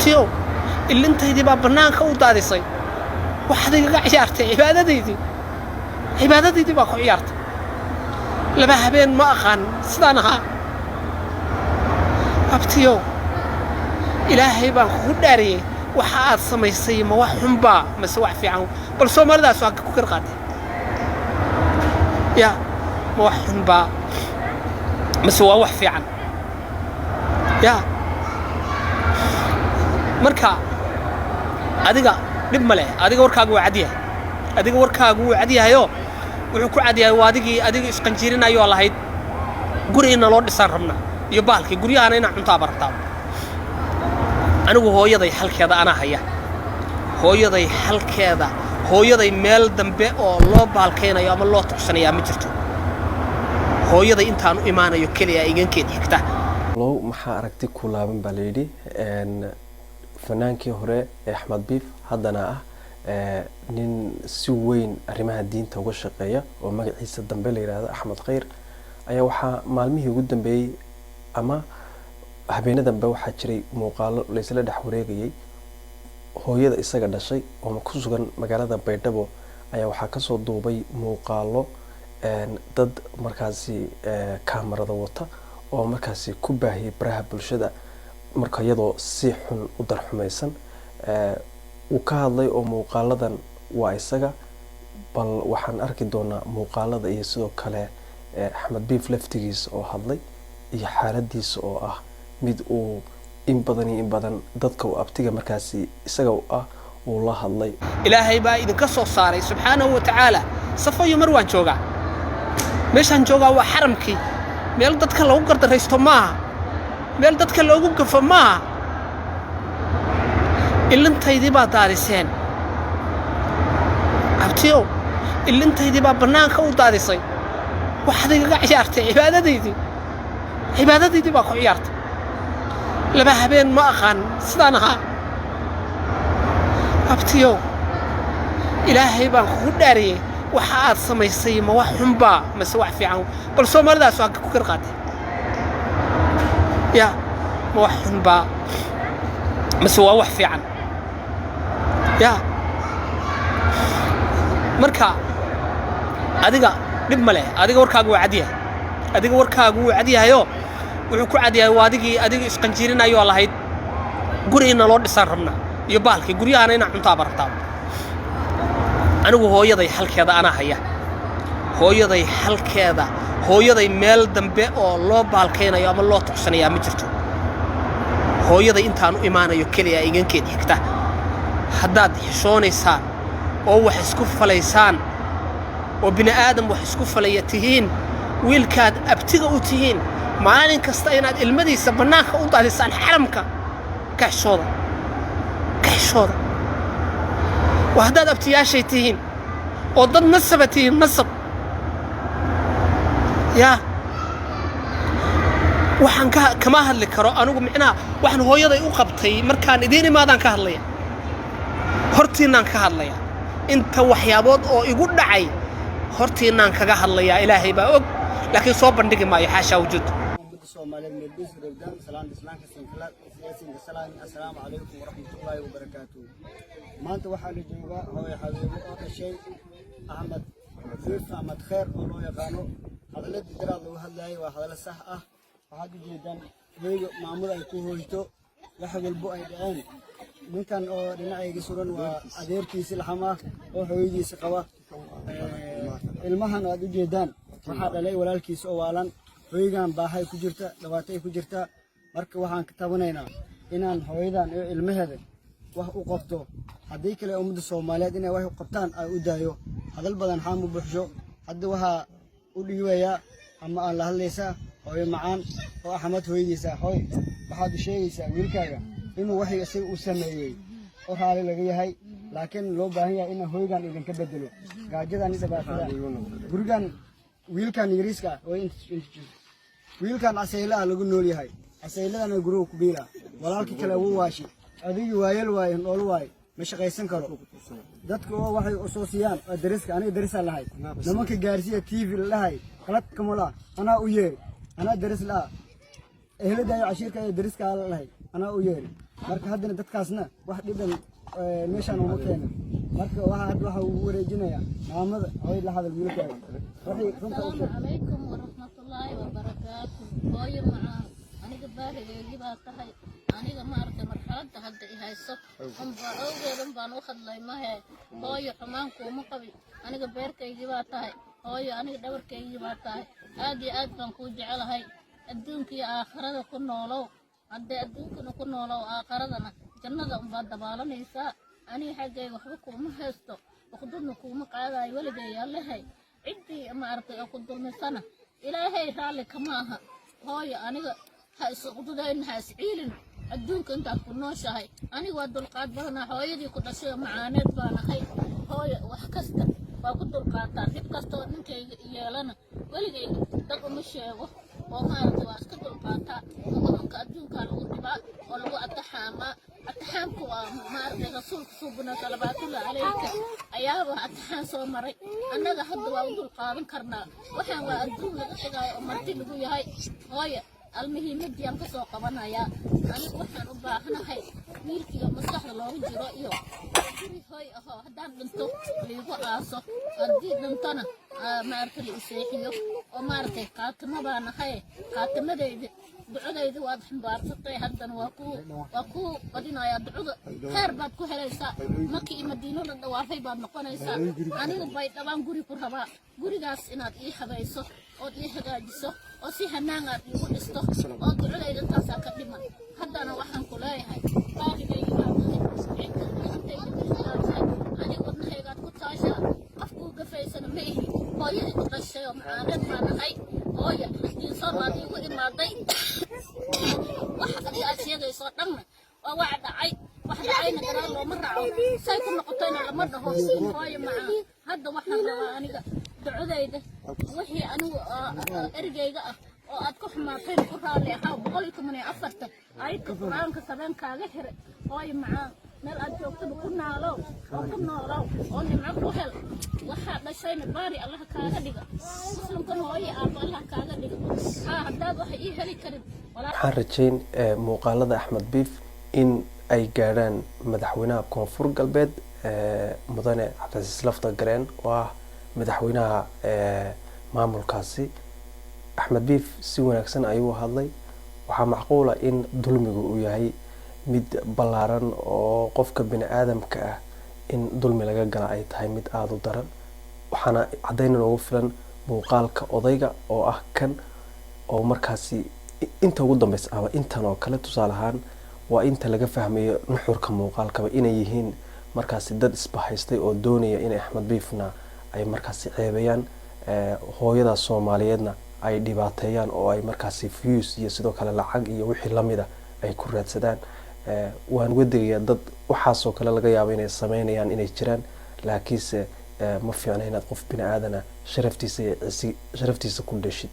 Tiyow, ilintaydii baa bannaanka u daadisay. Waxaad igaga ciyaartay cibaadadaydii, cibaadadaydii baa ku ciyaartay. 2 habeen ma aqaan sidaan ahaa. Abtiyow, Ilaahay baan kugu dhaariyey, waxa aad samaysay ma wax xunbaa mase wax fiican? Bal Soomaalidaas waa ku kar qaatay ya. Ma wax xunbaa mase waa wax fiican ya? Marka adiga dhib ma leh, adiga warkaagu waa cadyahay, adiga warkaagu wuu cadyahayoo wuxuu ku cadyahay waa adigii adiga isqanjiirinayoo lahayd guri ina loo dhisaan rabnaa iyo baalkii guryahana inaa cuntaaba rabtaa. Anigu hooyaday xalkeeda anaa haya. Hooyaday xalkeeda, hooyaday meel dambe oo loo baalkaynayo ama loo tugsanayaa ma jirto. Hooyaday intaan u imaanayo keliya igankeed xigta. Low maxaa aragti ku laaban baa layidhi. Fanaankii hore ee Axmed Biif, haddana ah nin si weyn arrimaha diinta uga shaqeeya oo magaciisa dambe la yidhaahdo Axmed Khayr, ayaa waxaa maalmihii ugu dambeeyey ama habeena dambe waxaa jiray muuqaalo laysla dhex wareegayay. Hooyada isaga dhashay oo ku sugan magaalada Baydhabo ayaa waxaa kasoo duubay muuqaalo dad markaasi kaamarada wata oo markaasi ku baahiyay baraha bulshada. Marka iyadoo si xun u darxumaysan uu ka hadlay oo muuqaaladan waa isaga. Bal waxaan arki doonaa muuqaalada iyo sidoo kale Axmed Biif laftigiisa oo hadlay iyo xaaladiisa oo ah mid uu in badan iyo in badan dadka uu abtiga markaasi isaga ah uu la hadlay. Ilaahay baa idinka soo saaray subxaanahu wa tacaala. Safo iyo mar waan joogaa, meeshaan joogaa waa xaramkii. Meel dadka lagu gardaraysto maaha, meel dadka loogu gafo maaha. Ilintaydii baa daadiseen. Abtiyow, ilintaydii baa bannaanka u daadisay. Waxaad igaga ciyaartay cibaadadaydii, cibaadadaydii baa ku ciyaartay. 2 habeen ma aqaan sidaan ahaa. Abtiyow, Ilaahay baan kugu dhaariyey, waxa aad samaysay ma wax xunbaa mase wax fiican? Bal Soomaalidaas waa ku kar qaatay ya. Ma wax xunbaa mase waa wax fiican ya? Marka adiga dhib ma leh, adiga warkaagu waa cadyahay, adiga warkaagu wuu cadyahayoo wuxuu ku cadyahay waa adigii adiga isqanjiirinayoo lahayd guri ina loo dhisaan rabnaa iyo baalkii guryahana inaa cuntaaba rabtaa. Anigu hooyaday xalkeeda anaa haya. Hooyaday xalkeeda, hooyaday meel dambe oo loo baalkaynayo ama loo tugsanayaa ma jirto. Hooyaday intaan u imaanayo keliya igankeed xigta. Haddaad xishoonaysaan oo wax isku falaysaan oo bini aadam wax isku falaya tihiin, wiilkaad abtiga u tihiin maalin kasta inaad ilmadiisa bannaanka u daadisaan xaramka, ka xishooda, ka xishooda. Waa haddaad abtiyaashay tihiin oo dad nasaba tihiin, nasab yaa. Waxaan ka kama hadli karo anigu micnaha waxaan hooyaday u qabtay. Markaan idiin imaadaan ka hadlaya, hortiinnaan ka hadlaya. Inta waxyaabood oo igu dhacay hortiinnaan kaga hadlayaa, Ilaahay baa og, laakiin soo bandhigi maayo, xaashaa wujuud. Ummadda Soomaaliyeed meelbis rogdaan, salaanta Islaamka sinkala siyaasiinka salaami. Assalaamu calaykum waraxmatullaahi wabarakaatuh. Maanta waxaa la joogaa hooyo Xabiibo oo dhashay Axmed Fiif, Axmed Kheer oo loo yaqaano. Hadaladii daraad lagu hadlayay waa hadallo sax ah. Waxaad ujeedaan hooyga maamada ay ku hooyto wax walbo ay dhaceen. Ninkan oo dhinacayga suran waa adeerkiisi laxam ah oo hooyadiisa qaba. Ilmahan aad ujeedaan waxaa dhalay walaalkiisa oo waalan. Hooygan baahay ku jirta, dhibaato ay ku jirta. Marka waxaan ka tabanaynaa inaan hooyadan iyo ilmaheeda wax u qabto. Haddii kale ummadda Soomaaliyeed inay wax u qabtaan ay u daayo. Hadal badan xaamu buuxsho. Hadda waxaa u dhiibayaa ama aan la hadlaysaa hooyo macaan oo Axmed hooyadiisa. Hooy, waxaad u sheegaysaa wiilkaaga inuu waxii isaga uu sameeyey oo raali laga yahay, laakiin loo baahan yahay inuu hooygan idinka bedelo gaajadan iyo dhibaatada gurigan. Wiilkan yariiska wiilkan casayla ah lagu nool yahay, casayladana guriga ku biila. Walaalkii kale wuu waashi, adigii waayel waaye, nool waaye, ma shaqaysan karo. Dadka oo waxay u soo siiyaan oo dariska, aniga darisaan lahay, nimanka gaarsiya TV la dhahay qalad kamala anaa u yeeri, anaa daris la'a, ehelada iyo cashiirka iyo dariska la dhahay anaa u yeeri. Marka haddana dadkaasna wax dhiban meeshaan uma keenin. Marka waxa hadda waxa uu wareejinayaa maamada. Hooy, la hadal wiilkaaga, waxay runta u Asalaamu sheeg. calaykum waraxmatullaahi wabarakaatu. Hooyo macaan, aniga baarigeygii baa tahay. Aniga maaragtay, marxaladda hadda i hayso unbaa awgeedan baan u hadlay mahe. Hooyo, xumaan kuuma qabi. Aniga beerkaygii baa tahay. Hooyo, aniga dhabarkaygii baa tahay. Aad iyo aad baan kuu jecelahay. Adduunka iyo aakharada ku noolow. Haddee adduunkana ku noolow, aakharadana jannada unbaad dabaalanaysaa. Aniga xaggayga waxba kuuma haysto, uqdudna kuuma qaadayo weligay Allahay. Ciddii maaragtay oo ku dulmisana Ilaahay raalli kama aha. Hooyo, aniga ha is uqdudayn, ha is ciilin adduunka intaad ku nooshahay. Aniga waa dulqaad badanaa, hooyadii ku dhashay oo macaaneed baan ahay. Hooyo, wax kasta waa ku dulqaataa. Dhib kasta oo ninkayga yeelana weligayga dad uma sheego oo maaragtay, waa iska dulqaataa. Mu'minka adduunkaa lagu dhibaa oo lagu ataxaamaa. Ataxaamku waa maaragtay, rasuulka suubuna salawaatullahi calayka ayaaba ataxaan soo maray. Annaga hadda waa u dulqaadan karnaa. Waxaan waa adduun laga xigaayo oo marti lagu yahay. Hooya, almuhiimadiyaan ka soo qabanayaa. Anigu waxaan u baahanahay wiilkiiyo maskaxda loogu jiro iyo guri hoy ahoo haddaan dhinto liigu aaso, haddii dhintona maaragtay la iseexiyo oo maaragtay kaatimo baan ahay. Kaatimadayda, ducadayda waad xambaarsatay, haddana waa kuu badinayaa ducada. Khayr baad ku helaysaa. Maki iyo Madiino la dhawaafay baad noqonaysaa. Anigu Baydhabaan guri ku rabaa. Gurigaas inaad ii habayso ood ii hagaajiso oo si hanaan aad iigu dhisto oo ducadayda intaasaa ka dhiman. Haddana waxaan ku leeyahay, baarigayga baa tahay, cidda gacantayda baa tahay. Aniga wadnahaygaad ku taashaa, qofkuu gafaysana ma ihi. Hooyadii ku dhashay oo macaaneed baan ahay. Hooya, diinsoor baad iigu imaaday. Wax adiga aad sheegayso dhanna waa wax dhacay. Wax dhacayna gadaal looma raaco, say ku noqotayna lama dhaho. Hooyo macaan, hadda waxaan rabaa aniga ducadayda, wixii anigu ergeyga ah oo aad ku xumaatayna ku raalli ahaa. 114 aayadka Qur-aanka sabeenkaaga xire. Hooyo macaan, meel aad joogtaba ku naalow oo ku noolow oo nimco ku hel. Waxaa dhashayna baari Allaha kaaga dhiga, muslimkan hooyo aabba Allah kaaga dhiga. Haa, haddaad waxa ii heli karin walaa. Waxaan rajayn muuqaalada Axmed Biif in ay gaadhaan madaxweynaha Koonfur Galbeed, mudane Cabdicasiis Lafta Gareen, oo ah madaxweynaha maamulkaasi. Axmed Biif si wanaagsan ayuu hadlay. Waxaa macquula in dulmigu uu yahay mid ballaaran oo qofka bini aadamka ah in dulmi laga gala ay tahay mid aada u daran. Waxaana caddayn noogu filan muuqaalka odayga oo ah kan oo markaasi inta ugu dambeysa ama intan oo kale. Tusaale ahaan, waa inta laga fahmayo nuxurka muuqaalkaba inay yihiin markaasi dad isbahaystay oo doonaya inay Axmed Biifna ay markaasi ceebeeyaan, hooyada Soomaaliyeedna ay dhibaateeyaan oo ay markaasi views iyo sidoo kale lacag iyo wixii lamida ay ku raadsadaan. Waan uga degayaa dad waxaasoo kale laga yaabo inay sameynayaan inay jiraan, laakiinse ma fiicna inaad qof bini aadana sharaftiisa iyo sharaftiisa ku dhashid.